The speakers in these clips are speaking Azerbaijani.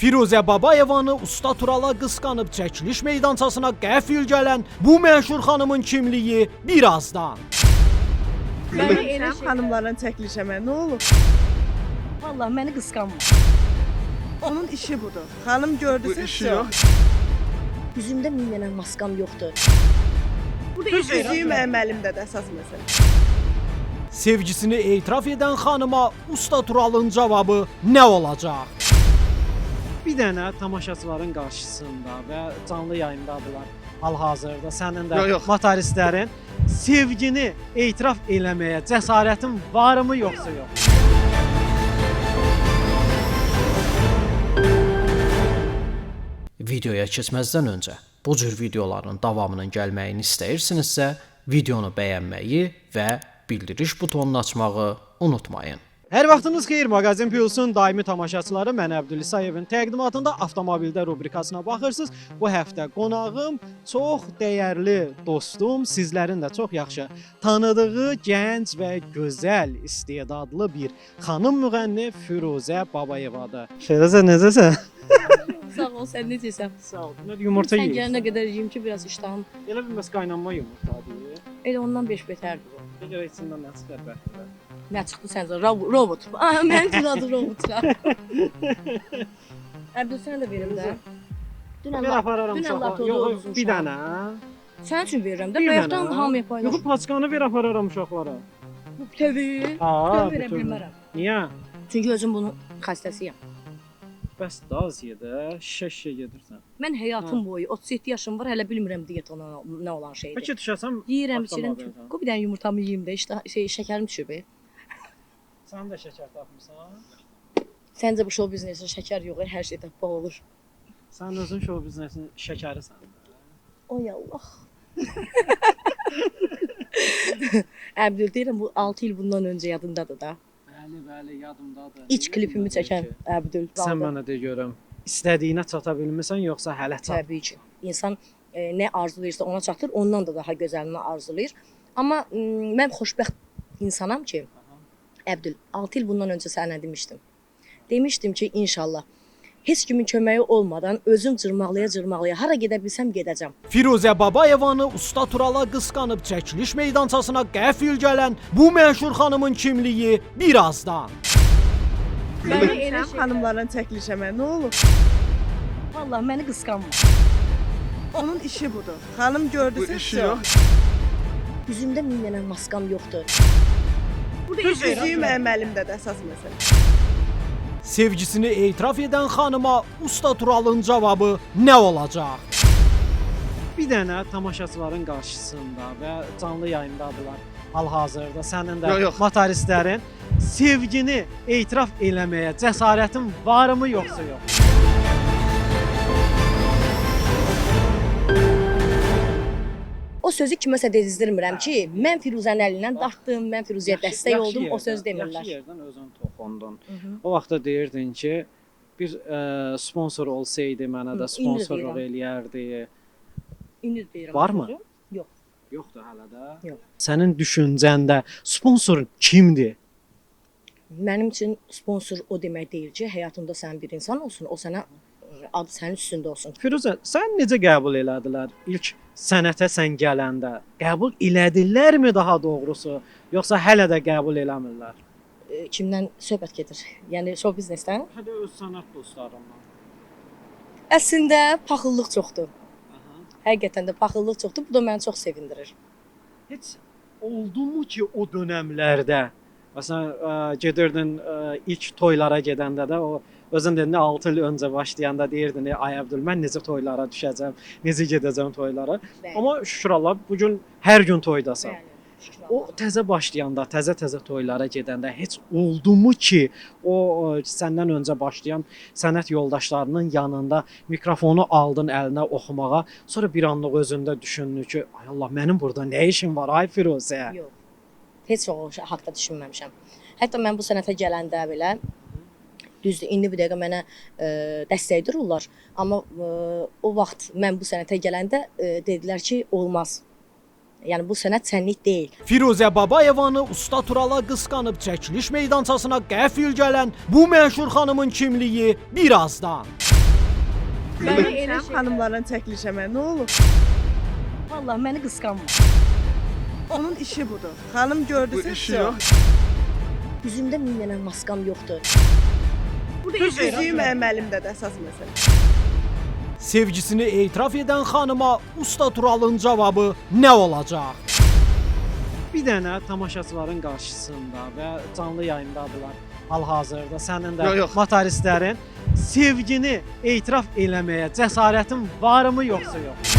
Firuzə Babayevanı Usta Turala qısqanıb çəkiliş meydançasına qəfil gələn bu məşhur xanımın kimliyi birazdan. Məni elə Sən xanımlarla çəkilişə mən nə olub? Vallahi məni qısqanma. Onun işi budur. Xanım gördüsə Bu işi yox. yox. Üzümdə min dənə maskam yoxdur. Burada Üzüyü mənim əlimdədir əsas məsələ. Sevgisini etiraf edən xanıma Usta Turalın cavabı nə olacaq? Bir dənə tamaşaçıların qarşısında və canlı yayımdadılar hal-hazırda. Sənin də Yox, yox. motoristlərin sevgini etiraf eləməyə cəsarətin varmı yoxsa yox? Videoya keçməzdən öncə bu cür videoların davamının gəlməyini istəyirsinizsə, videonu bəyənməyi və bildiriş butonunu açmağı unutmayın. Hər vaxtınız xeyir, Maqazin Plus-un daimi tamaşaçıları, mən Əbdül İsayevin təqdimatında Avtomobildə rubrikasına baxırsınız. Bu həftə qonağım çox dəyərli dostum, sizlərin də çox yaxşı tanıdığı gənc və gözəl istedadlı bir xanım müğənni Firuzə Babayevadır. Firuzə, necəsən? Sağ ol, sən necəsən? Sağ ol. Nə yumurta Sən yeyirsən? gələnə qədər yeyim ki, biraz iştahım. Elə bilməz qaynanma yumurtadır. Elə ondan beş betərdir bu. Bir görə içindən nə çıxar bəxtə. Nə çıxdı səncə? Robot. Ah, mənim üçün adı robotlar. Əbdül, sənə də verim də. Dünən Ver apararam dünən uşaqlara. lap Yox, uduzmuşam. bir dənə. Sənin üçün verirəm də. Bir Bayaqdan dənə. hamıya paylaş. Yox, paçkanı ver apararam uşaqlara. Bu Bütövi. Ha, Bütöv verə bütöv. bilmərəm. Niyə? Çünki özüm bunun xəstəsiyəm. Bəs də az ye də, şişə-şişə gedirsən. Mən həyatım boyu 37 yaşım var, hələ bilmirəm diyet ona nə olan şeydir. Bəlkə düşəsən Yeyirəm, içirəm. avtomobildən. Qoy bir dənə yumurtamı yeyim də, işte şey şəkərim düşüb. Sən də şəkər tapmısan. Səncə bu şou biznesində şəkər yox, hər şey tapmaq olur. Sən özün şou biznesinin şəkərisən. Oy Allah. Əbdül deyirəm bu 6 il bundan öncə yadındadır da. Bəli, bəli, yadımdadır. İlk klipimi çəkən Əbdül. Sən mənə de görüm, istədiyinə çata bilmisən yoxsa hələ çat? Təbii ki. İnsan nə arzulayırsa ona çatır, ondan da daha gözəlini arzulayır. Amma mən xoşbəxt insanam ki, Əbdül, 6 il bundan öncə sənə demişdim. Demişdim ki, inşallah heç kimin köməyi olmadan özüm cırmaqlaya-cırmaqlaya hara gedə bilsəm gedəcəm. Firuzə Babayevanı Usta Turala qısqanıb çəkiliş meydançasına qəfil gələn bu məşhur xanımın kimliyi birazdan. Məni elə Sən xanımlarla çəkilişə mən nə olub? Vallahi məni qısqanma. Onun işi budur. Xanım Bu gördüsə işi yox. yox. Üzümdə min dənə maskam yoxdur. Burada Üzüyü mənim əlimdədir əsas məsələ. Sevgisini etiraf edən xanıma Usta Turalın cavabı nə olacaq? Bir dənə tamaşaçıların qarşısında və canlı yayımdadılar hal-hazırda. Sənin də Yox, yox. motoristlərin sevgini etiraf eləməyə cəsarətin varmı yoxsa yox? O sözü kiməsə dezdirmirəm ki, mən Firuzənin əlindən dartdım, mən Firuzəyə dəstək oldum, o söz demirlər. Yaxşı yerdən özün toxundun. O vaxtda deyirdin ki, bir sponsor olsaydı mənə də Hı, indi sponsorluq deyirəm. eləyərdi. İndi deyirəm. Varmı? o sözü. Yox. Yoxdur hələ də. Yox. Sənin düşüncəndə sponsor kimdir? Mənim üçün sponsor o demək deyil ki, həyatında sənin bir insan olsun, o sənə adı sənin üstündə olsun. Firuzə, sən necə qəbul elədilər ilk sənətə sən gələndə? Qəbul elədilərmi daha doğrusu, yoxsa hələ də qəbul eləmirlər? Kimdən söhbət gedir? Yəni şou biznesdən. Hələ öz sənət dostlarından. Əslində paxıllıq çoxdur. Aha. Həqiqətən də paxıllıq çoxdur. Bu da məni çox sevindirir. Heç oldumu ki o dönəmlərdə məsələn gedirdin ilk toylara gedəndə də o özün dedin 6 il öncə başlayanda deyirdin ay Əbdül mən necə toylara düşəcəm, necə gedəcəm toylara. Bəli. Amma şükür Allah bu gün hər gün toydasan. Bəli, şükür O Allaha. təzə başlayanda, təzə-təzə toylara gedəndə heç oldumu ki, o səndən öncə başlayan sənət yoldaşlarının yanında mikrofonu aldın əlinə oxumağa, sonra bir anlıq özündə düşündün ki, ay Allah, mənim burada nə işim var, ay Firuzə. Yox. Heç o haqda düşünməmişəm. Hətta mən bu sənətə gələndə belə düzdür, indi bu dəqiqə mənə dəstək dururlar, amma o vaxt mən bu sənətə gələndə dedilər ki, olmaz. Yəni bu sənət sənlik deyil. Firuzə Babayevanı Usta Turala qısqanıb çəkiliş meydançasına qəfil gələn bu məşhur xanımın kimliyi birazdan. Mən elə xanımların çəkilişə mən nə olub? Vallahi məni qısqanma. Onun işi budur. Xanım Bu gördüsə işi yox. Üzümdə min dənə maskam yoxdur. Üzüyü mənim əlimdədir əsas məsələ. Sevgisini etiraf edən xanıma Usta Turalın cavabı nə olacaq? Bir dənə tamaşaçıların qarşısında və canlı yayımdadılar hal-hazırda sənin də Yox, yox. motoristlərin sevgini etiraf eləməyə cəsarətin varmı yoxsa yox?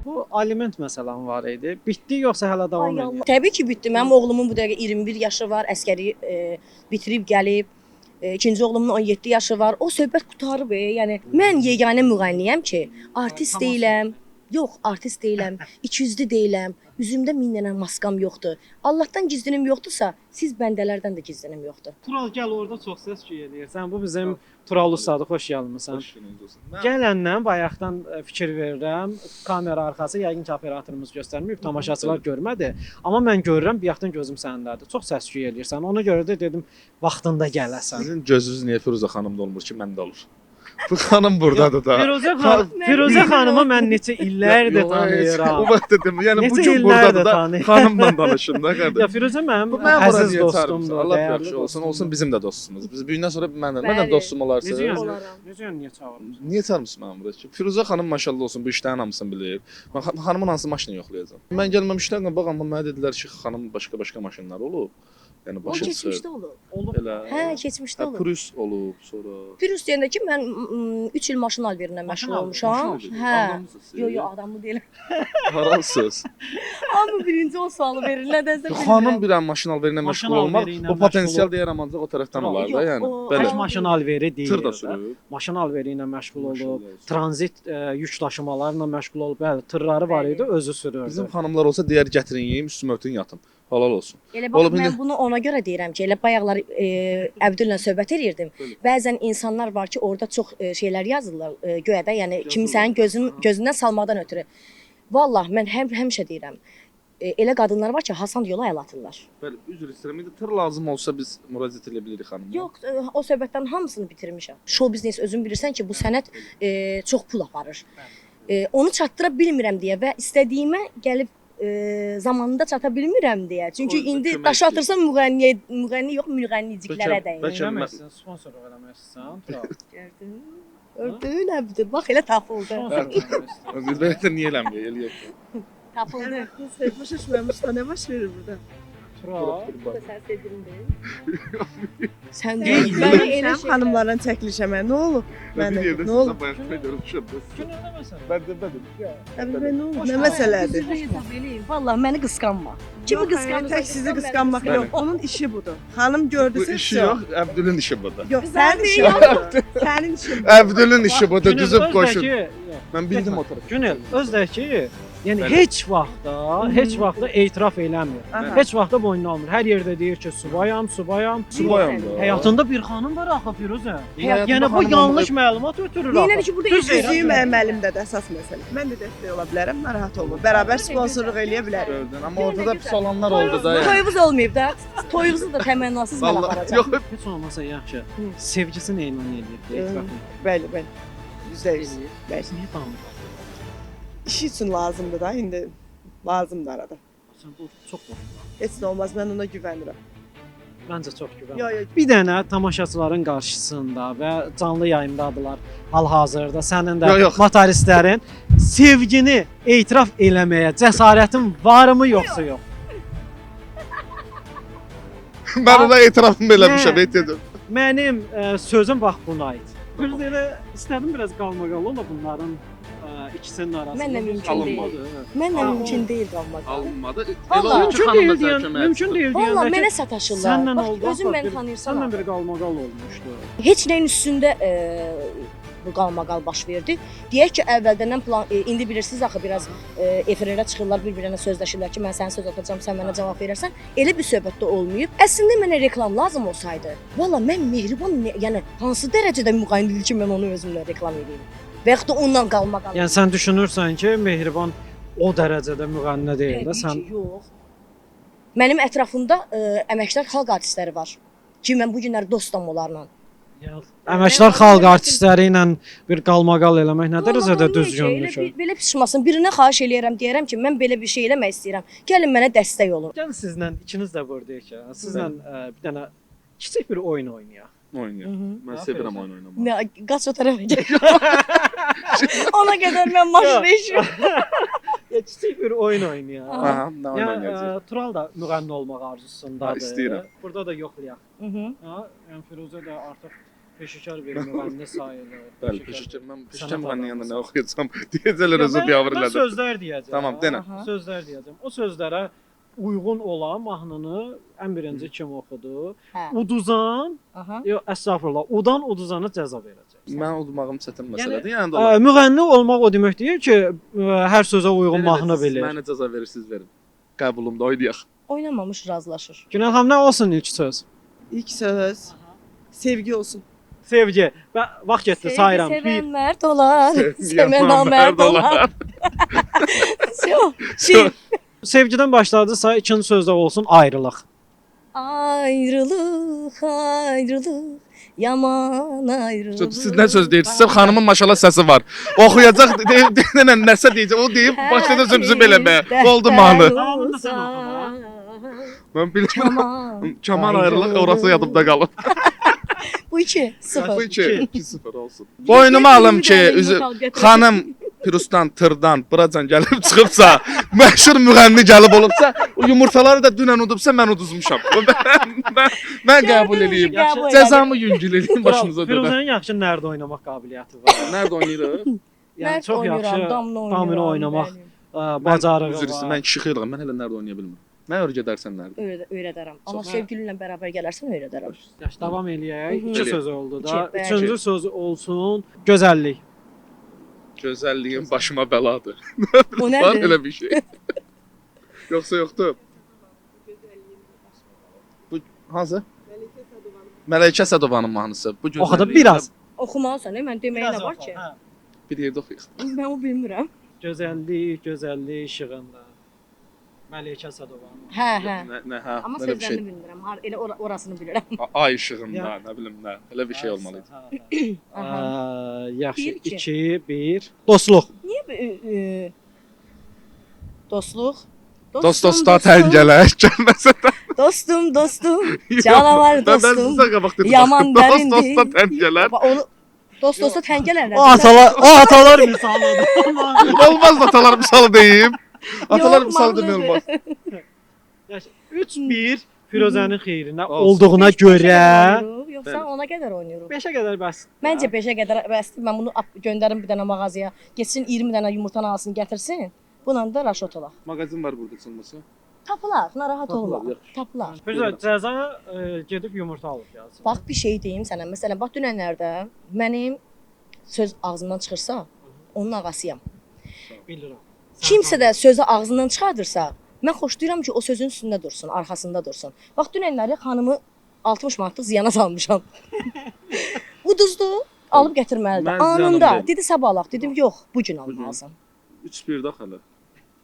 Bu aliment məsələn var idi. Bitdi yoxsa hələ davam Ay edir? Allah. Təbii ki, bitdi. Mənim oğlumun bu dəqiqə 21 yaşı var, əsgəri bitirib gəlib. İkinci oğlumun 17 yaşı var. O söhbət qurtarıb. Yəni mən yeganə müğənniyəm ki, artist deyiləm. Yox, artist deyiləm, ikiyüzlü deyiləm. Üzümdə min dənə maskam yoxdur. Allahdan gizlinim yoxdursa, siz bəndələrdən də gizlinim yoxdur. Tural gəl orada çox səs küy eləyirsən. Bu bizim Tural ustadır. Xoş gəlmisən. Xoş gününüz olsun. Mən Gələndən bayaqdan fikir verirəm. Kamera arxası yəqin ki operatorumuz göstərməyib, tamaşaçılar görmədi. Amma mən görürəm, bayaqdan gözüm səndədir. Çox səs-küy eləyirsən. Ona görə də dedim vaxtında gələsən. Sizin gözünüz niyə Firuzə xanımda olmur ki, məndə olur? Bu xanım burdadır da. Firuzə xanım, Firuzə xanımı mən neçə illərdir Yox, tanıyıram. O vaxt dedim. Yəni Neçə bu gün illərdir burdadır da tanıyıram. xanımla danışın da Ya qardaş. Firuzə mənim Bu mənə bura əziz niyə çağırmısan? dostumdur, Allah dəyərli yaxşı olsun, dostumdur. olsun bizim də dostumuz. Biz büyüyəndən sonra mənlə, mənlə Bəli. dostum Necə olarsınız. yəni? Olaram. Necə yəni niyə çağırmısan? Niyə çağırmısın məni bura ki? Firuzə xanım maşallah olsun bu işlərin hamısını bilir. Mən xanımın hansı maşını yoxlayacam? Mən gəlməmişdən qabaq amma mənə dedilər ki, xanım başqa-başqa maşınlar olub. Yəni O başa çıxır. keçmişdə olub. Olub. Elə. Hə, keçmişdə Hə, olub. Prius olub sonra. Pürüz deyəndə ki, mən 3 il maşın alverindən Maşın məşğul alveri, olmuşam. Maşın alveri. Hə. Adamlısınız. Yox, yox, adamlı deyiləm. Haransız? Amma birinci o sualı verir, nədənsə bilmirəm. Xanım bir an maşın alverinə Maşın məşğul olmaq, alveri ilə o potensial məşğul deyərəm ancaq o tərəfdən Yox, olar da, yəni. o- Belə. Tək maşın alveri deyil. Tır da sürüb. Maşın alveri ilə məşğul olub, Maşallah olsun. tranzit yük daşımalarla məşğul olub. Bəli, tırları var Bəli. idi, özü sürürdü. Bizim xanımlar olsa deyər gətirin yeyim, üstümə örtün yatım. Halal olsun. Elə bax Olub mən indi- bunu ona görə deyirəm ki, elə bayaqlar Əbdüllə söhbət eləyirdim. Bəzən insanlar var ki, orada çox şeylər yazırlar göyə də, yəni kimsənin gözündən salmaqdan ötürü. Vallah mən həmişə deyirəm. Elə qadınlar var ki, Hasan yola əl atırlar. Bəli, üzr istəyirəm. İndi tır lazım olsa biz müraciət edə bilirik xanıma. Yox, o söhbətdən hamısını bitirmişəm. Şou biznes özün bilirsən ki, bu sənət çox pul aparır. Onu çatdıra bilmirəm deyə və istədiyimə gəlib zamanında çata bilmirəm deyə. Çünki O yüzden indi kömək daşı istəyir. atırsam müğənniyə, müğənni yox, müğənniciklərə Bəlkə- dəyir. bəlkə- Eləmək istəyirsən, sponsorluq eləmək istəyirsən, Tural. Gördün? Gördün Əbdül, bax elə tapıldı. Sponsorluq eləmək istəyirsən. Biz də niyə eləmiyor? Eləyək. Tapıldı. Başa düşməmiş da nə baş verir burada? Tural. Bu da sənin sevgilin deyil. Sən Deyil. deyil. Məni elə Mən xanımların çəkilişə mən nə olub? Mən də nə olub? Bayaq görmüşəm. Günel nə məsələ? Mən demədim. Əbdül bəy nə olub? Nə məsələdir? Hesab eləyin. Vallah məni qısqanma. Kimi Yox, qısqanırsa tək sizi qısqanmaq Bəli. yox. Onun işi budur. Xanım Bu gördüsə işi yox, Əbdülün işi budur. Yox, sənin işin budur. Sənin işin budur. Əbdülün işi budur, Günel, düzüb öz də qoşun. ki- Mən bildim o tərəfi. Günel, öz də ki, yəni Bəli. heç vaxtda, heç vaxtda etiraf eləmir. Aha. Heç vaxtda boynuna almır. Hər yerdə deyir ki, subayam, subayam. Subayam da. Həyatında bir xanım var axı Firuzə. Həyatında Yəni bu xanım yanlış məlumat ötürür Neynədir axı. ki, burada Düz deyirəm. Üzüyü mənim əlimdədir əsas məsələ. Mən də dəstək ola bilərəm, narahat olma. Bərabər sponsorluq eləyə bilərik. Gördün, amma ortada pis olanlar oldu da. yəni. Toyumuz olmayıb da. Toyumuzu da təmənnasız mən Vallahi aparacağam. yox. Heç olmasa yaxşı. Sevgisi nə ilə eləyir? Etiraf edir. Bəli, bəli. %100. Bəli. Niyə danışır? İşi üçün lazımdır da indi lazımdır arada. Sən bu çox doğru. Heç nə olmaz, mən ona güvənirəm. Məncə çox güvənirəm. Yox, yox. Bir dənə tamaşaçıların qarşısında və canlı yayımdadılar hal-hazırda sənin də Yox, yox. motoristlərin sevgini etiraf eləməyə cəsarətin varmı yoxsa yox? Mən ona etirafımı eləmişəm, Nə? dedim. Mənim sözüm bax buna aid. Bir də elə istədim biraz qalmaqalı ola bunların ikisinin arasında. Mənlə mümkün deyil. Mənlə Aa, mümkün deyil qalmaq. Alınmadı. Vallahi. Elə oldu ki, Mümkün xanım deyil da sənə deyən, köməyə mümkün çıxdı. deyil Vallah deyəndə mənə ki, sataşırlar. səndən Bax, oldu. özün axı məni bir- tanıyırsan. Səndən axı. bir qalmaqal olmuşdu. Heç nəyin üstündə bu qalmaqal baş verdi. Deyək ki, əvvəldəndən plan indi bilirsiniz axı biraz efirlərə çıxırlar, bir-birinə sözləşirlər ki, mən sənə söz atacağam, sən mənə cavab verərsən. Elə bir söhbət də olmayıb. Əslində mənə reklam lazım olsaydı, valla mən mehriban, yəni hansı dərəcədə müğənni ki, mən onu özümlə reklam edeyim. Və yaxud da ondan qalma. Yəni sən düşünürsən ki, Mehriban o dərəcədə müğənni deyil də, Təbii sən ki, yox. Mənim ətrafımda əməkdar xalq artistləri var. Ki mən bu günlər dostam onlarla. Yəni, əməkdar xalq artistləri ilə bir qalmaqal eləmək nə dərəcədə Qalmaqal niyə ki? düzgündür Elə ki? Belə pis çıxmasın. Birinə xahiş eləyirəm, deyirəm ki, mən belə bir şey eləmək istəyirəm. Gəlin mənə dəstək olun. Gəlin sizlə ikiniz də buradayıq ya. Sizlə bir dənə kiçik bir oyun oynayaq. Oynayaq. Mən Aferin. sevirəm oyun oynamağı. Nə, qaç o tərəfə gəl. Ona qədər mən maşın eşirəm. Ya kiçik bir oyun oynayaq. Aha, nə oyun Yəni oynayacağıq? Tural da müğənni olmaq arzusundadır. Ha, istəyirəm. Burada da yoxlayaq. Ha, yəni Firuzə də artıq peşəkar bir müğənni sayılır. Bəli, peşəkar mən peşəkar Sənət müğənninin yanında adamısın. nə oxuyacam? Deyəcəklər Ya özü biabır mən elədi. sözlər deyəcəm. Tamam, denə. Aha. Sözlər deyəcəm. O sözlərə uyğun olan mahnını ən birinci kim oxudu? Hə. Uduzan, Aha. yox, əstəğfurullah, udan uduzana cəza verəcək. Mən udmağım çətin məsələdir. Yəni, Yəni də olar. Müğənni olmaq o demək deyil ki, hər sözə uyğun Belə də mahnı siz bilir. Mənə cəza verirsiniz, verin. Qəbulumda oynayaq. Oynamamış razılaşır. Günel xanım, nə olsun ilk söz? İlk söz sevgi olsun. Sevgi. Və vaxt getdi, sayıram. Sevgi Bir, sevən mərd olar, Sevgi sevən namərd olar. Yox, bir. sevgidən başladısa, ikinci söz də olsun ayrılıq. Ayrılıq, ayrılıq, yaman ayrılıq. Siz nə söz deyirsinizsə, xanımın maşallah səsi var. Oxuyacaq, deyib, nəsə deyəcək, o deyib başlayacaq zümzüm eləməyə. Oldu mahnı. Davamını da sən oxu da. Mən bilmirəm. Kaman. Kaman ayrılıq orası yadımda qalıb. Bu 2 0. Bu 2 2-0 olsun. Boynuma alım ki, üzü xanım Pirusdan, Tırdan, buracan gəlib çıxıbsa, məşhur müğənni gəlib olubsa, o yumurtaları da dünən udubsa mən uduzmuşam. Mən qəbul eləyim. Qəbul Cəzamı yüngül eləyim başınıza dönə. Firuzənin yaxşı nərd oynamaq qabiliyyəti var. Nerede oynayırıq? Yəni Nərd çox oynayıram, yaxşı damla oynayıram. damino oynamaq bəli. bacarığı Üzr istəyirəm, var. mən kişi xeyirəm, mən hələ nərd oynaya bilmirəm. Mən öyrədərsən nərd. Öyrədərəm. Amma Çox- sevgilinlə bərabər gələrsən öyrədərəm. Yaxşı, davam eləyək. İki Eləyək. söz oldu da. İki, bəli. Üçüncü söz olsun gözəllik. Gözəlliyim başıma bəladır. O Var nədir? elə bir şey. Yoxsa yoxdur? Bu hansı? Mələikə Sədovanın mahnısı. Bu O qədər gözəlliyim biraz. Oxumalısan, mən deməyə nə var ki? Hə. Bir yerdə oxuyaq. Mən o bilmirəm. Gözəllik, gözəllik işığında. Məleykə Sədovanın. Hə, hə. Nə, hə, Amma belə bir şey. sözlərini bilmirəm. Elə orasını bilirəm. Ay işığında, Ya. nə bilim nə. Elə bir şey olmalı idi. idi. Aha. Yaxşı, Bir, iki. 2 1. Dostluq. Niyə dostluq? Dost dosta tən gələk, gəlməsə də. Dostum, dostum, canavar Mən dostum. sizə qabaq dedim. Yaman Dost dərindir. dosta tən gələr. Bax, Onu dost dosta tən gələr. O atalar, o atalar misalıdır. Olmaz da atalar misalı deyim. Atalar Yox, misalı demək mahnıdır. olmaz. Yaxşı, 3-1 Firuzənin xeyrinə Olsun. olduğuna görə Yoxsa Bəli. ona qədər oynayırıq. 5-ə qədər bəs. Məncə 5-ə qədər bəsdir. Mən bunu göndərim bir dənə mağazaya. Getsin 20 dənə yumurtanı alsın, gətirsin. Bununla da raşot olaq. Mağazin var burada çıxması. Tapılar, narahat Tapılar, olma. yaxşı. Tapılar. Firuzə cəza gedib yumurta alıb gəlsin. Bax bir şey deyim sənə. Məsələn, bax dünənlərdə mənim söz ağzımdan çıxırsa, onun ağasıyam. Bilirəm. Kimsə də sözü ağzından çıxardırsa, mən xoşlayıram ki, o sözün üstündə dursun, arxasında dursun. Bax dünənləri xanımı 60 manatlıq ziyana salmışam. Uduzdu, alıb gətirməlidir. Mən ziyanım Anında deyil. dedi sabah alaq. Dedim yox, bu gün almalısan. 3-1 də hələ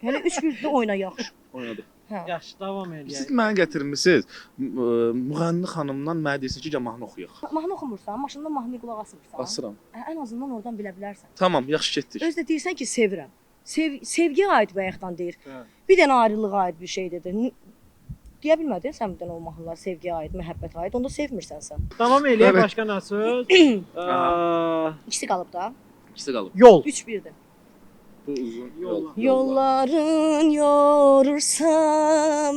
Hələ 3-1-də oyna yaxşı. oynadıq. Hə. Yaxşı, davam eləyək. Siz mənə gətirmisiniz. Müğənni xanımdan mənə deyirsiniz ki, gəl mahnı oxuyaq. Mahnı oxumursan, maşında mahnıya qulaq asmırsan. Asıram. Hə, ən azından oradan bilə bilərsən. Tamam, yaxşı getdik. Özü də deyirsən ki, sevirəm. Sevgiyə aid bayaqdan deyir. Hə. Bir dənə ayrılığa aid bir şey dedi. Deyə bilmədin sən bir dənə o mahnılar sevgiyə aid, məhəbbətə aid. Onda sevmirsən sən. Davam eləyək Bəli. başqa nə söz? İkisi qalıb da. İkisi qalıb. Yol. 3-1-dir. Bu uzun yol. Yolların yorursa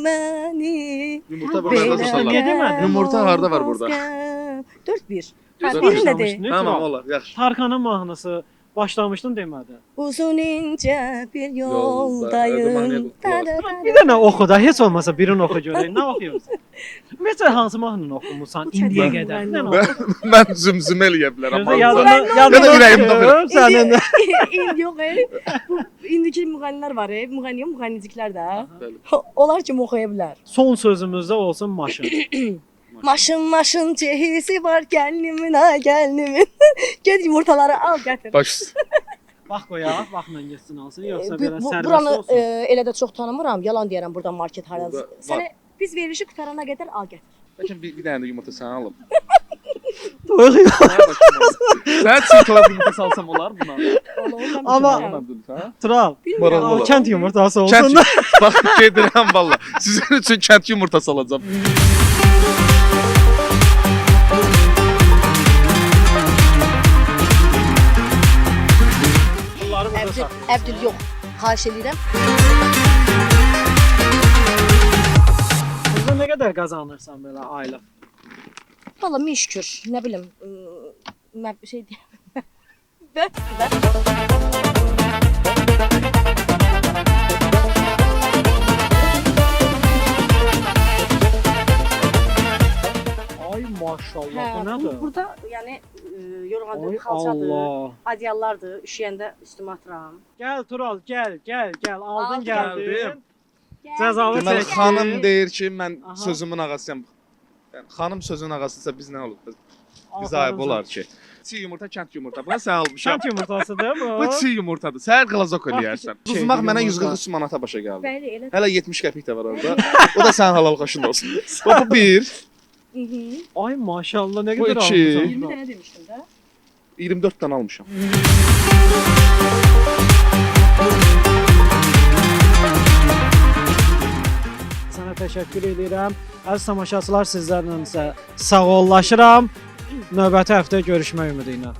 məni. Yumurta Belə burada satarlar. Niyə demədin? Yumurta harda var burada? 4-1. Düz Hə, birini də de. başlamışdın, Tamam, Tural. olar, yaxşı. Tarkanın mahnısı başlamışdın demədin. Uzun incə bir Yolda, yoldayım. mahnıya qulaq Da, da, da, Bir dənə oxu da, heç olmasa birini oxu görək. Nə oxuyursan? Ümumiyyətcə hansı mahnını oxumusan Bu çətin indiyə qədər? müğənni Nə oldu. oxudun? Mən zümzümə eləyə bilərəm. Gözə ancaq. yadına, Ya da yadına ürəyimdə düşüb sənin. İndi yox, bu indiki müğənnilər var, müğənni yox, müğənniciklər də. Bəli. Onlar kimi oxuya bilər. Son sözümüzdə olsun maşın. Maşın maşın cehizi var gəlinimin ay gəlinimin. Get yumurtaları al gətir. Baş. Bax qoyaq, baxla getsin alsın, yoxsa Bu- belə sərbəst Buranı olsun. elə də çox tanımıram. Yalan deyərəm burada market haradadır. Burada var. Sənə biz verilişi qurtarana qədər al gətir. Bəlkə bir dənə də yumurta sənə alım. Toyuq Sən çikolata yumurtası alsam olar buna? Amma- Hə? Tural, Maraqlı al, olar. kənd yumurtası olsun. Kənd bax gedirəm valla. Sizin üçün kənd yumurtası alacağam. Bunları burada Əbdül, saxlayın. Əbdül yox. Xahiş eləyirəm. Burada nə qədər qazanırsan belə aylıq? Valla min şükür. Nə bilim, mən bir şey deyəməm. Bəs. Ay maşallah, Hə, bu nədir? burada yəni yorğandır, Ay xalçadır, Allah. adyallardır. Üşüyəndə üstümə atıram. Gəl Tural, gəl, gəl, gəl. Aldın Aldım. gəldin. Gəldim. Cəzanı Deməli çəkdin. xanım deyir ki, mən Aha. sözümün ağasıyam. Yəni xanım sözün ağasıdırsa biz nə olub? Biz Aferin ayıb sənə. olar ki. Çiğ yumurta, kənd yumurta. Buna sən almışam. Kənd yumurtasıdır bu. Bu çiğ yumurtadır. Səhər qlazok eləyərsən. Bax, şey, Uduzmaq mənə yumurta. 143 manata başa gəldi. Bəli, elə. Hələ 70 qəpik də var orada. O da sənin halal xoşun olsun. Bax bu bir, Mhm. Ay maşallah nə Bu qədər iki. almısan. 20 dənə demişdim də. 24 dənə almışam. Sənə təşəkkür edirəm. Əziz tamaşaçılar, sizlərlə isə sağollaşıram. Növbəti həftə görüşmək ümidi ilə.